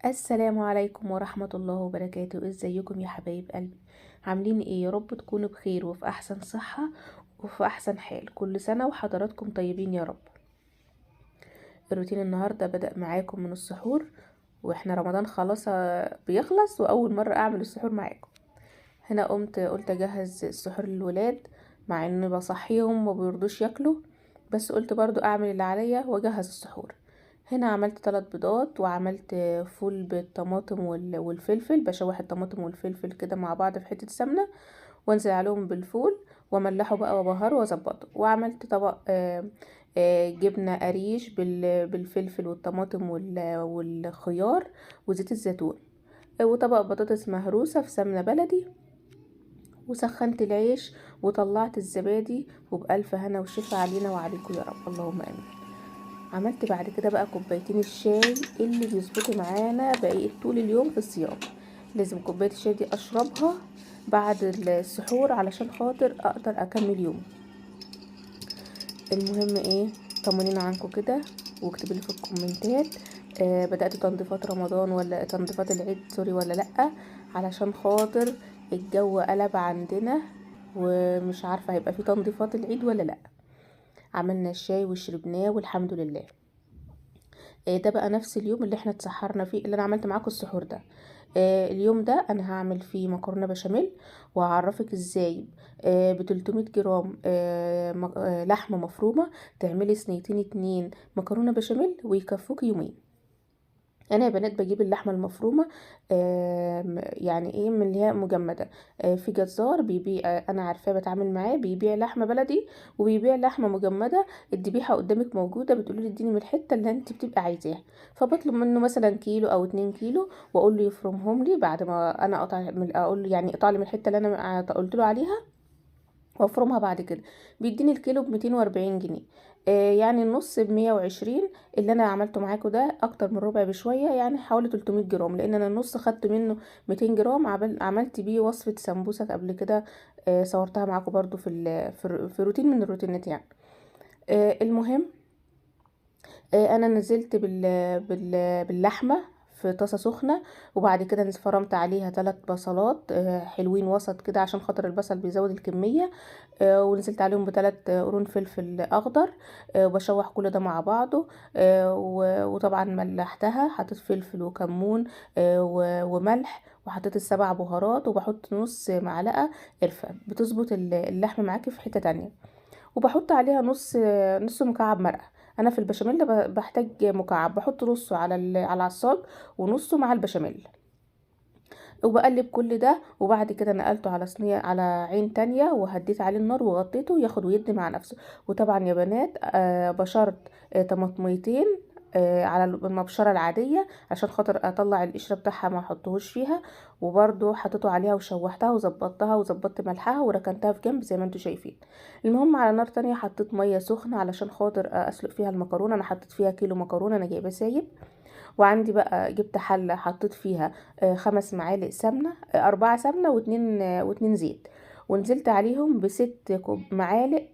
السلام عليكم ورحمة الله وبركاته. ازيكم يا حبايب قلبي؟ عاملين ايه؟ يا رب تكونوا بخير وفي احسن صحة وفي احسن حال. كل سنة وحضراتكم طيبين يا رب. الروتين النهاردة بدأ معاكم من السحور، واحنا رمضان خلاص بيخلص، واول مرة اعمل السحور معاكم. هنا قمت قلت اجهز السحور للولاد، مع اني بصحيهم وما بيرضوش ياكلوا، بس قلت برضو اعمل اللي عليا واجهز السحور. هنا عملت 3 بيضات، وعملت فول بالطماطم والفلفل. بشوح الطماطم والفلفل كده مع بعض في حتة سمنة، وانزل عليهم بالفول واملحه بقى وابهره واظبطه. وعملت طبق جبنة قريش بالفلفل والطماطم والخيار وزيت الزيتون، وطبق بطاطس مهروسة في سمنة بلدي. وسخنت العيش وطلعت الزبادي، وبألف هنا وشفا علينا وعليكم يا رب، اللهم امين. عملت بعد كده بقى كوبايتين الشاي اللي بيظبطوا معانا بقية طول اليوم في الصيام. لازم كوباية الشاي دي اشربها بعد السحور علشان خاطر اقدر اكمل يوم. المهم ايه، طمنينا عنكم كده، واكتبوا لي في الكومنتات بدأتوا تنظيفات رمضان ولا تنظيفات العيد sorry ولا لأ، علشان خاطر الجو قلب عندنا ومش عارفة هيبقى في تنظيفات العيد ولا لأ. عملنا الشاي وشربناه والحمد لله. ده بقى نفس اليوم اللي احنا اتسحرنا فيه، اللي انا عملت معاكم السحور ده. اليوم ده انا هعمل فيه مكرونه بشاميل، وهعرفك ازاي ب 300 جرام لحمه مفرومه تعملي صينيتين 2 مكرونه بشاميل ويكفوك يومين. انا يا بنات بجيب اللحمة المفرومه، يعني ايه، من اللي هي مجمده. في جزار بيبيع، انا عارفاه بتعامل معاه، بيبيع لحمه بلدي وبيبيع لحمه مجمده. الذبيحة قدامك موجودة، بتقولي لي اديني من الحتة اللي انت بتبقى عايزاها، فبطلب منه مثلا كيلو او 2 كيلو واقول له يفرمهم لي بعد ما انا اقطع، اقول له يعني اقطع لي من الحتة اللي انا قلت له عليها وافرمها. بعد كده بيديني الكيلو ب240 جنيه، يعني النص ب120. اللي انا عملته معاكم ده اكتر من ربع بشوية، يعني حوالي 300 جرام، لان انا النص خدت منه 200 جرام. عملت بيه وصفه سمبوسة قبل كده، صورتها معاكم برضو في روتين من الروتينات يعني. المهم، انا نزلت باللحمه في طاسه سخنة، وبعد كده فرمت عليها 3 بصلات، حلوين وسط كده عشان خاطر البصل بيزود الكمية، ونزلت عليهم ب3 قرون فلفل اخضر، وبشوح كل ده مع بعضه، وطبعا ملحتها، حطيت فلفل وكمون، وملح، وحطيت ال7 بهارات، وبحط نص معلقه قرفه، بتظبط اللحمة معاكي في حتة تانية. وبحط عليها نص مكعب مرقه. انا في البشاميل بحتاج مكعب، بحط نصه على العصاج ونصه مع البشاميل، وبقلب كل ده. وبعد كده نقلته على صينية على عين تانية، وهديت عليه النار وغطيته ياخد ويدي مع نفسه. وطبعا يا بنات، بشرت، طماطميتين، على المبشره العادية عشان خاطر اطلع القشرة بتاعها ما احطهوش فيها، وبرده حطيته عليها وشوحتها وظبطتها وظبطت ملحها وركنتها في جنب زي ما انتم شايفين. المهم على نار تانية حطيت مية سخنة علشان خاطر اسلق فيها المكرونه. انا حطيت فيها كيلو مكرونه، انا جايباه سايب. وعندي بقى جبت حله حطيت فيها، 5 معالق سمنه، 4 سمنه واتنين زيت، ونزلت عليهم بست معالق،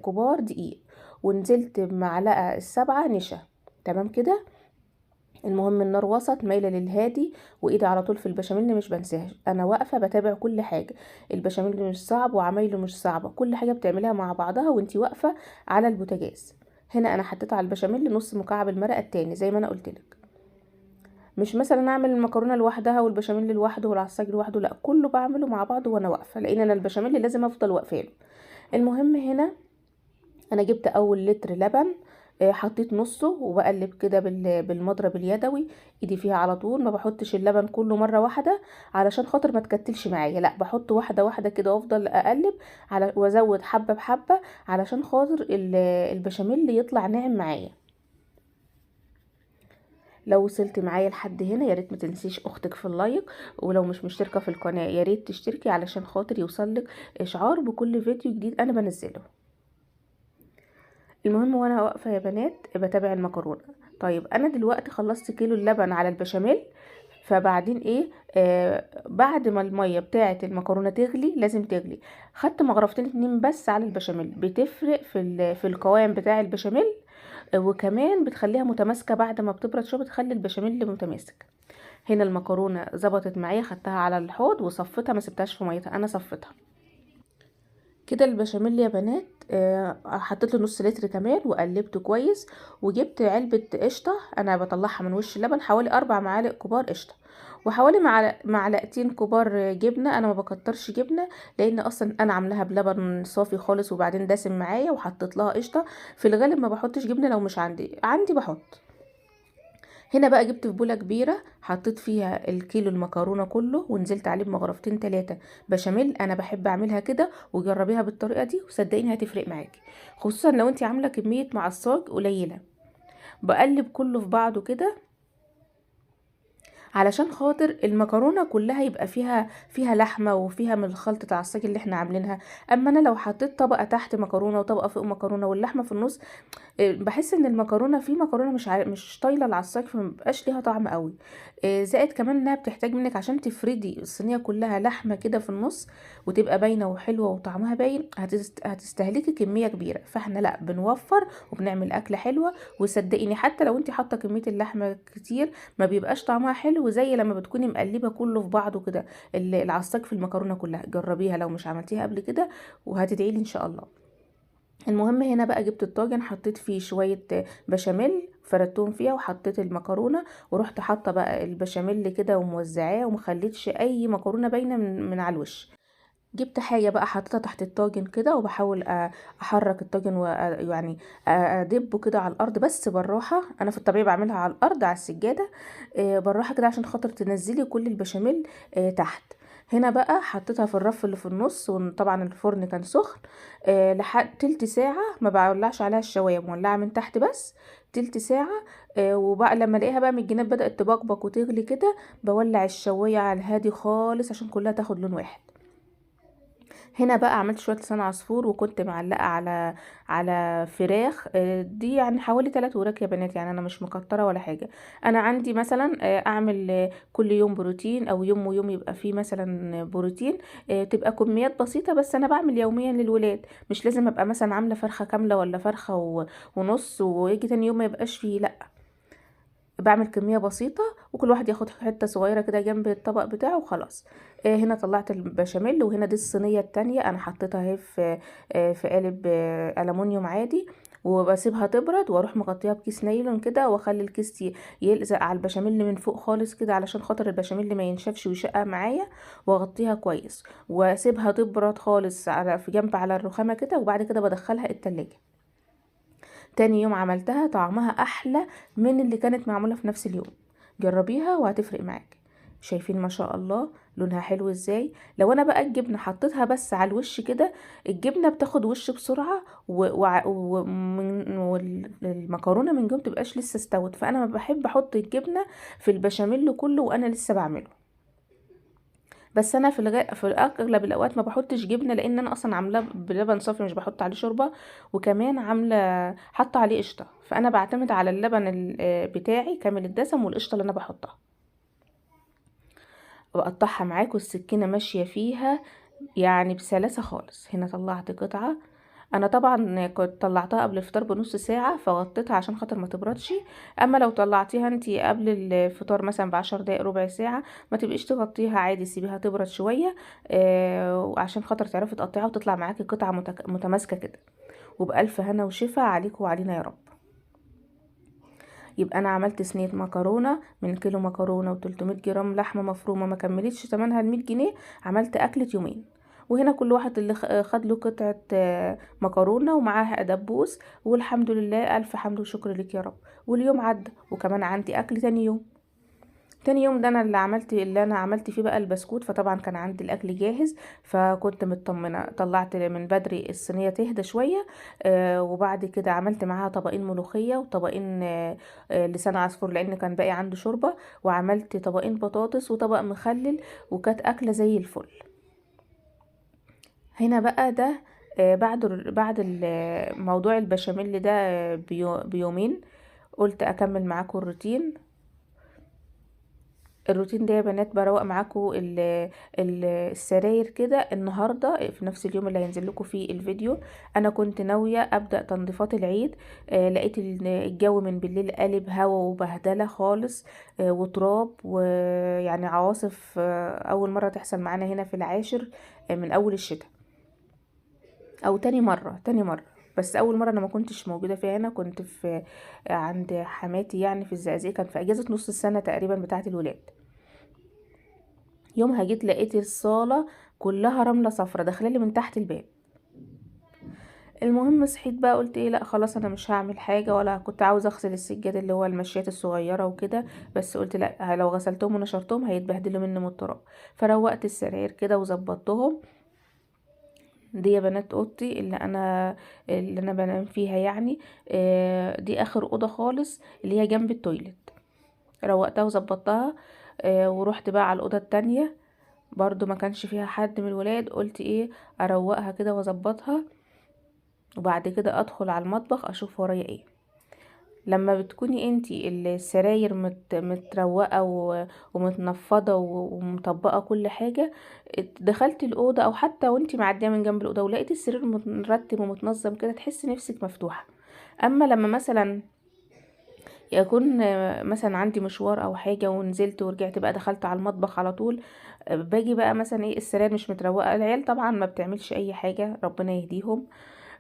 كبار دقيق، ونزلت بمعلقه ال7 نشا. تمام كده. المهم النار وسط مايلة للهادي، وايدي على طول في البشاميل مش بنساها، انا واقفة بتابع كل حاجة. البشاميل مش صعب وعمايله مش صعبة، كل حاجة بتعمليها مع بعضها وانتي واقفة على البوتاجاز. هنا انا حطيت على البشاميل نص مكعب المرقه التاني زي ما انا قلتلك، مش مثلا اعمل المكرونه لوحدها والبشاميل لوحده والعصاج لوحده، لا كله بعمله مع بعضه وانا واقفة، لان انا البشاميل لازم افضل واقفة له. المهم هنا انا جبت اول لتر لبن، حطيت نصه وبقلب كده بالمضرب اليدوي، ايدي فيها على طول، ما بحطش اللبن كله مرة واحدة علشان خاطر ما تكتلش معايا، لا بحط واحدة واحدة كده وافضل اقلب على وازود حبه بحبه علشان خاطر البشاميل يطلع ناعم معايا. لو وصلت معايا لحد هنا يا ريت ما تنسيش اختك في اللايك، ولو مش مشتركة في القناة يا ريت تشتركي علشان خاطر يوصلك اشعار بكل فيديو جديد انا بنزله. المهم وانا واقفة يا بنات بتابع المكرونه. طيب انا دلوقتي خلصت كيلو اللبن على البشاميل، فبعدين ايه، بعد ما المية بتاعه المكرونه تغلي، لازم تغلي، خدت مغرفتين 2 بس على البشاميل، بتفرق في القوام بتاع البشاميل، وكمان بتخليها متماسكة بعد ما بتبرد شوية، بتخلي البشاميل متماسك. هنا المكرونه ظبطت معايا، خدتها على الحوض وصفتها، ما سبتهاش في ميتها، انا صفتها كده. البشاميل يا بنات حطيت له نص لتر كمان وقلبته كويس، وجبت علبة قشطه انا بطلعها من وش اللبن، حوالي 4 معالق كبار قشطه، وحوالي معلقتين كبار جبنه. انا ما بكترش جبنه لان اصلا انا عاملاها بلبن صافي خالص وبعدين دسم معايا، وحطيت لها قشطه. في الغالب ما بحطش جبنه، لو مش عندي بحط. هنا بقى جبت في بوله كبيرة حطيت فيها الكيلو المكرونه كله، ونزلت عليه بمغرفتين 3 بشاميل. انا بحب اعملها كده، وجربيها بالطريقة دي وصدقيني هتفرق معاكي، خصوصا لو انت عامله كمية مع الصاج قليله. بقلب كله في بعضه كده علشان خاطر المكرونه كلها يبقى فيها لحمه وفيها من خلطه العصاج اللي احنا عاملينها. اما انا لو حطيت طبقه تحت مكرونه وطبقه فوق مكرونه واللحمة في النص، بحس ان المكرونه في مكرونه مش طايله العصاج، فما بيبقاش ليها طعم قوي. زائد كمان انها بتحتاج منك عشان تفردي الصينية كلها لحمه كده في النص وتبقى باينة وحلوه وطعمها باين، هتستهلكي كمية كبيرة. فاحنا لا، بنوفر وبنعمل اكله حلوة. وصدقيني حتى لو انت حاطه كمية اللحمة كتير ما بيبقاش طعمها حلو زي لما بتكوني مقلبه كله في بعضه كده، العصاج في المكرونه كلها. جربيها لو مش عملتيها قبل كده وهتدعي لي ان شاء الله. المهم هنا بقى جبت الطاجن، حطيت فيه شوية بشاميل فردتهم فيها، وحطيت المكرونه، ورحت حاطه بقى البشاميل كده وموزعاه، ومخليتش اي مكرونه باينة من على الوش. جبت حاجة بقى حطيتها تحت الطاجن كده، وبحاول احرك الطاجن ويعني ادبه كده على الارض بس بالراحة. انا في الطبيعي بعملها على الارض على السجادة، بالراحة كده عشان خاطر تنزلي كل البشاميل تحت. هنا بقى حطيتها في الرف اللي في النص، وطبعا الفرن كان سخن، لحد تلت ساعة، ما بولعش عليها الشواية، مولعة من تحت بس تلت ساعة. وبقى لما الاقيها بقى من الجناب بدأت تبقبق وتغلي كده، بولع الشواية على الهادي خالص عشان كلها تاخد لون واحد. هنا بقى عملت شوية لسان عصفور، وكنت معلقة على فراخ، دي يعني حوالي 3 وراك يا بنات، يعني انا مش مكترة ولا حاجة. انا عندي مثلا، اعمل، كل يوم بروتين، او يوم ويوم يبقى فيه مثلا بروتين، تبقى كميات بسيطة، بس انا بعمل يوميا للولاد، مش لازم ابقى مثلا عاملة فرخة كاملة ولا فرخة ونص ويجي تاني يوم ما يبقاش فيه، لا بعمل كمية بسيطة وكل واحد ياخد حتة صغيرة كده جنب الطبق بتاعه وخلاص. هنا طلعت البشاميل، وهنا دي الصينية التانية انا حطيتها اهي في قالب، ألمونيوم عادي، وبسيبها تبرد واروح مغطيها بكيس نايلون كده، واخلي الكيس يلزق على البشاميل من فوق خالص كده علشان خاطر البشاميل ما ينشفش ويشقق معايا، واغطيها كويس واسيبها تبرد خالص في جنب على الرخامة كده، وبعد كده بدخلها التلاجة. تاني يوم عملتها طعمها احلى من اللي كانت معمولة في نفس اليوم، جربيها وهتفرق معاك. شايفين ما شاء الله لونها حلو ازاي. لو انا بقى الجبنة حطيتها بس على الوش كده، الجبنة بتاخد وش بسرعة والمكرونه من جوه متبقاش لسه استوت، فانا ما بحب احط الجبنة في البشاميل كله وانا لسه بعمله. بس انا في اغلب الاوقات ما بحطش جبنه، لان انا اصلا عاملاه بلبن صافي مش بحط عليه شوربة، وكمان حاطه عليه قشطه، فانا بعتمد على اللبن بتاعي كامل الدسم والقشطه اللي انا بحطها. بقطعها معاكم السكينة ماشية فيها يعني بسلاسة خالص. هنا طلعت قطعه، انا طبعا كنت طلعتها قبل الفطار بنص ساعة فغطيتها عشان خاطر ما تبردش. اما لو طلعتيها انتي قبل الفطار مثلا ب10 دقايق ربع ساعة ما تبقيش تغطيها عادي، سيبيها تبرد شوية، عشان خاطر تعرفي تقطعيها وتطلع معاكي قطعه متماسكة كده. وبألف هنا وشفا عليكم وعلينا يا رب. يبقى انا عملت صينية مكرونه من كيلو مكرونه وتلتمية جرام لحمه مفرومه ما كملتش تمنها المية جنيه، عملت اكله يومين. وهنا كل واحد اللي خد له قطعه، مكرونه ومعاها دبوس، والحمد لله الف حمد وشكر لك يا رب. واليوم عدى، وكمان عندي اكل تاني يوم. تاني يوم ده انا اللي انا عملت فيه بقى البسكوت، فطبعا كان عندي الاكل جاهز فكنت مطمنه. طلعت من بدري الصينية تهدى شوية، وبعد كده عملت معاها طبقين ملوخية وطبقين، لسان عصفور لان كان باقي عنده شوربة، وعملت طبقين بطاطس وطبق مخلل، وكانت اكله زي الفل. هنا بقى ده، بعد موضوع البشاميل ده، بيومين قلت اكمل معاكم الروتين. الروتين ده يا بنات بروق معاكم السراير كده النهارده في نفس اليوم اللي هينزل لكم فيه الفيديو. انا كنت ناوية ابدا تنظيفات العيد، لقيت الجو من بالليل قالب هوا وبهدله خالص، وتراب ويعني عواصف، اول مرة تحصل معانا هنا في العاشر، من اول الشتاء او تاني مرة، بس اول مرة انا ما كنتش موجودة فيها هنا، كنت في عند حماتي يعني في الزقازيق، كان في اجازه نص السنة تقريبا بتاعه الولاد. يومها جيت لقيت الصاله كلها رملة صفرة داخله لي من تحت الباب. المهم صحيت بقى قلت ايه، لا خلاص انا مش هعمل حاجة، ولا كنت عاوزه اغسل السجاد اللي هو المشيات الصغيرة وكده، بس قلت لا لو غسلتهم ونشرتهم هيتبهدلوا مني من التراب. فروقت السراير كده وظبطتهم. دي يا بنات اوضتي اللي انا بنام فيها يعني، دي اخر اوضة خالص اللي هي جنب ال toilet، روقتها وظبطتها. ورحت بقى على الاوضة التانية برضو ما كانش فيها حد من الولاد، قلت ايه اروقها كده واظبطها، وبعد كده ادخل على المطبخ اشوف ورايا ايه. لما بتكوني انتي السراير متروقه ومتنفضه ومطبقه كل حاجة، دخلتي الاوضة او حتى وانتي معدية من جنب الاوضة ولقيتي السرير مترتب ومتنظم كده، تحسي نفسك مفتوحة. اما لما مثلا يكون مثلا عندي مشوار او حاجة ونزلت ورجعت بقى دخلت على المطبخ على طول، باجي بقى مثلا ايه السراير مش متروقه، العيال طبعا ما بتعملش اي حاجة ربنا يهديهم،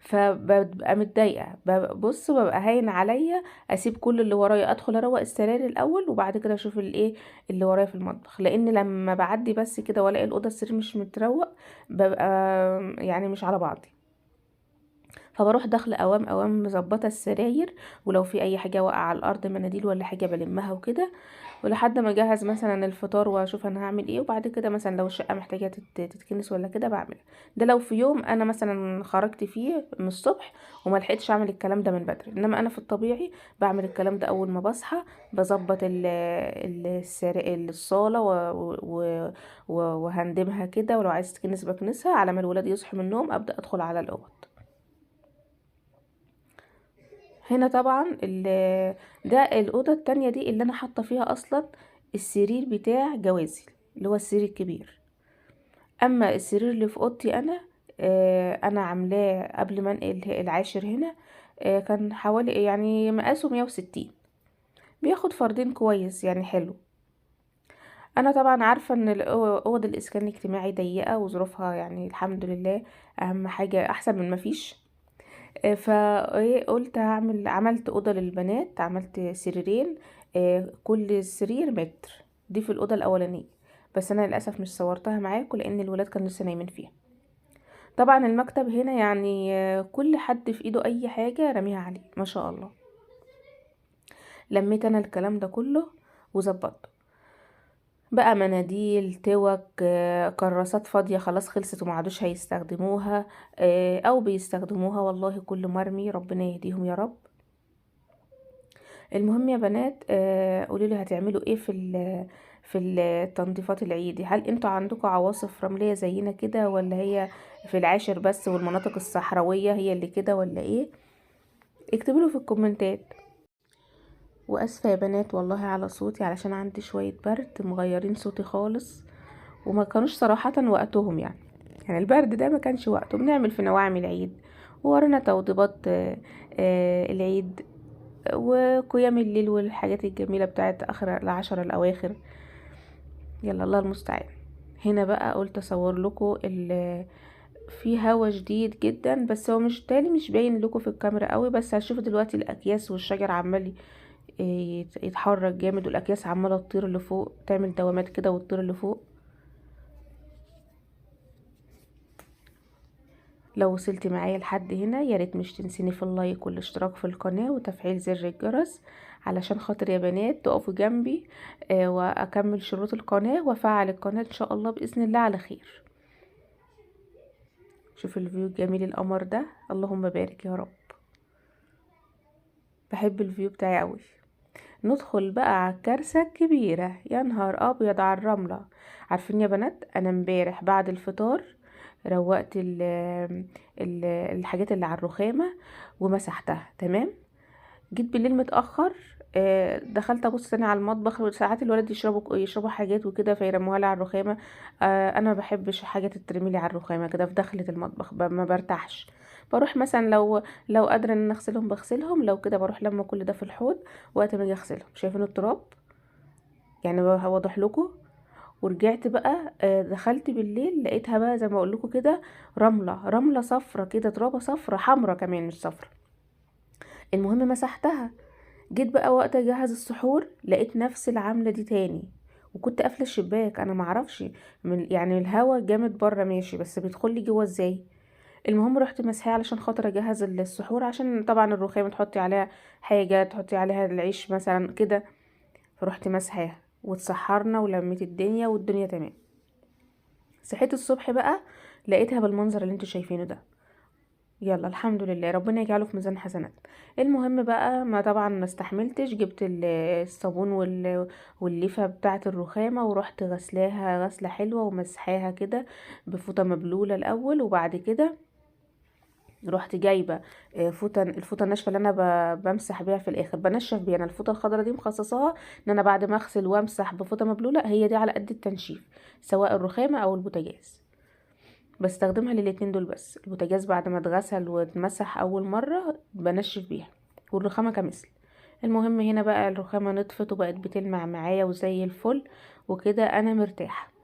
فببقى متضايقة. بص ببقى هاين عليا اسيب كل اللي ورايا، ادخل اروق السراير الاول وبعد كده اشوف الايه اللي ورايا في المطبخ، لان لما بعدي بس كده والاقي الاوضة السرير مش متروق ببقى يعني مش على بعضي. فبروح داخله اوام اوام مظبطه السراير، ولو في اي حاجة واقعه على الارض مناديل ولا حاجة بلمها وكده، ولحد ما اجهز مثلا الفطار واشوف انا هعمل ايه، وبعد كده مثلا لو الشقة محتاجه تتكنس ولا كده بعملها. ده لو في يوم انا مثلا خرجت فيه من الصبح وما لحقتش اعمل الكلام ده من بدري، انما انا في الطبيعي بعمل الكلام ده اول ما بصحى، بظبط الصاله وهندمها كده، ولو عايز تكنس بكنسها، على ما الولاد يصحوا من النوم ابدا ادخل على الاوض. هنا طبعا ده الاوضة التانية دي اللي انا حاطه فيها اصلا السرير بتاع جوازي اللي هو السرير الكبير. اما السرير اللي في اوضتي انا، انا عاملاه قبل ما انقل العاشر هنا، كان حوالي يعني مقاسه 160، بياخد فردين كويس يعني حلو. انا طبعا عارفه ان اوض الاسكان الاجتماعي ضيقه وظروفها يعني الحمد لله، اهم حاجة احسن من ما فيش. فقلت عملت اوضة للبنات، عملت سريرين، كل سرير متر، دي في الاوضة الاولانية، بس انا للاسف مش صورتها معاكم لان الولاد كانوا لسه نايمين فيها. طبعا المكتب هنا يعني كل حد في ايده اي حاجة رميها عليه ما شاء الله. لميت انا الكلام ده كله وظبطته بقى، مناديل، توك، كراسات فاضية خلاص خلصت وما عادوش هيستخدموها، او بيستخدموها والله كل مرمي، ربنا يهديهم يا رب. المهم يا بنات، قولوا لي هتعملوا ايه في التنظيفات العيد؟ هل انتوا عندكم عواصف رملية زينا كده، ولا هي في العاشر بس والمناطق الصحراوية هي اللي كده، ولا ايه؟ اكتبوا لي في الكومنتات. واسفه يا بنات والله على صوتي، علشان عندي شوية برد، مغيرين صوتي خالص، وما كانوش صراحة وقتهم، يعني البرد ده ما كانش وقته. بنعمل في نواعم العيد، وورانا توضيبات، العيد وقيام الليل والحاجات الجميلة بتاعت اخر العشر الاواخر. يلا الله المستعان. هنا بقى قلت اصور لكم في هوا شديد جدا، بس هو مش تالي مش باين لكم في الكاميرا قوي، بس هتشوفوا دلوقتي الاكياس والشجر عمال يتحرك جامد، والاكياس عماله تطير لفوق، تعمل دوامات كده وتطير لفوق. لو وصلتي معايا لحد هنا يا ريت مش تنسيني في اللايك والاشتراك في القناة وتفعيل زر الجرس، علشان خاطر يا بنات تقفوا جنبي، واكمل شروط القناة وافعل القناة ان شاء الله باذن الله على خير. شوف ال view الجميل القمر ده، اللهم بارك يا رب، بحب ال view بتاعي قوي. ندخل بقى على الكارثة الكبيرة، يا نهار ابيض على الرملة. عارفين يا بنات انا امبارح بعد الفطار روقت الحاجات اللي على الرخامه ومسحتها تمام. جيت بالليل متاخر، دخلت ابص تاني على المطبخ، وساعات الولاد يشربوا حاجات وكده فيرموها لي على الرخامه. انا ما بحبش حاجة تترمي لي على الرخامه كده في دخله المطبخ، ما برتاحش. بروح مثلا لو قادرة ان اغسلهم بغسلهم، لو كده بروح لما كل ده في الحوض وقت ما اجي اغسلهم. شايفين التراب يعني واضح لكم. ورجعت بقى، دخلت بالليل لقيتها بقى زي ما اقول لكم كده رملة صفرة كده، ترابه صفرة حمرة كمان مش صفرة. المهم مسحتها. جيت بقى وقت اجهز السحور لقيت نفس العملة دي تاني، وكنت قافله الشباك، انا معرفش من يعني الهوا جامد بره ماشي، بس بيدخل لي جوه ازاي. المهم رحت مسحها علشان خاطر اجهز السحور، عشان طبعا الرخامه تحطي عليها حاجة، تحطي عليها العيش مثلا كده. فرحت مسحاها واتسحرنا ولميت الدنيا والدنيا تمام. صحيت الصبح بقى لقيتها بالمنظر اللي انتوا شايفينه ده. يلا الحمد لله، ربنا يجعله في ميزان حسنات. المهم بقى ما طبعا ما استحملتش، جبت الصابون والليفه بتاعه الرخامه ورحت غسلاها غسله حلوة ومسحاها كده بفوطه مبلوله الاول، وبعد كده رحت جايبه فوطه، الفوطه الناشفه اللي انا بمسح بيها في الاخر، بنشف بيها انا الفوطه الخضراء دي مخصصاها ان انا بعد ما اغسل وامسح بفوطه مبلوله، هي دي على قد التنشيف سواء الرخامه او البوتاجاز، بستخدمها للاتنين دول بس. البوتاجاز بعد ما اتغسل واتمسح اول مرة بنشف بيها، والرخامه كمثل. المهم هنا بقى الرخامه نطفت وبقت بتلمع معايا وزي الفل وكده، انا مرتاحة.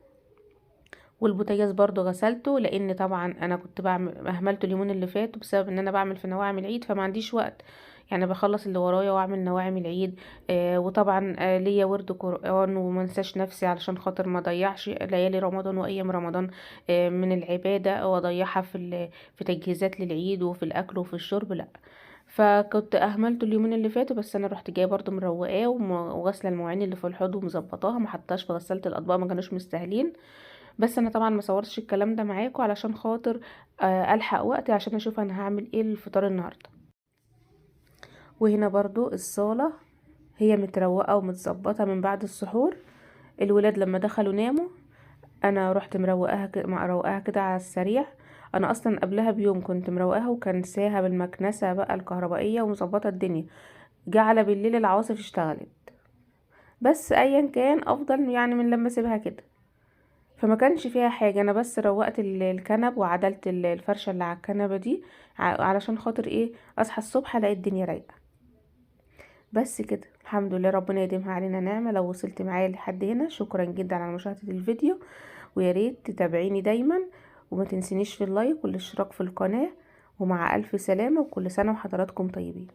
والبوتاجاز برضو غسلته، لان طبعا انا كنت بعمل اهملته اليومين اللي فاتوا بسبب ان انا بعمل في نواعم العيد، فما عنديش وقت يعني، بخلص اللي ورايا واعمل نواعم العيد. وطبعا ليا ورد قرآن وما انساش نفسي علشان خاطر ما اضيعش ليالي رمضان وايام رمضان من العبادة واضيعها في تجهيزات للعيد وفي الاكل وفي الشرب، لا. فكنت اهملته اليومين اللي فاتوا، بس انا رحت جاية برضو مروقاه وغاسله المواعين اللي في الحوض ومظبطاها، ما حطيتهاش في غسالة الاطباق، ما كانوش مستاهلين. بس انا طبعا ما صورتش الكلام ده معاكم علشان خاطر الحق وقتي عشان اشوف انا هعمل ايه الفطار النهارده. وهنا برضو الصاله هي متروقه ومتظبطه من بعد السحور. الولاد لما دخلوا ناموا انا رحت مروقاها كده على السريع. انا اصلا قبلها بيوم كنت مروقاها وكنساها بالمكنسه بقى الكهربائية ومظبطه الدنيا. جه على بالليل العواصف اشتغلت، بس ايا كان افضل يعني من لما اسيبها كده. فما كانش فيها حاجة، انا بس روقت الكنب وعدلت الفرشة اللي على الكنبة دي علشان خاطر ايه، اصحى الصبح الاقي الدنيا رايقة. بس كده الحمد لله، ربنا يديمها علينا نعمه. لو وصلت معايا لحد هنا شكرا جدا على مشاهده الفيديو، ويا ريت تتابعيني دايما وما تنسينيش في اللايك والاشتراك في القناة. ومع الف سلامه، وكل سنة وحضراتكم طيبين.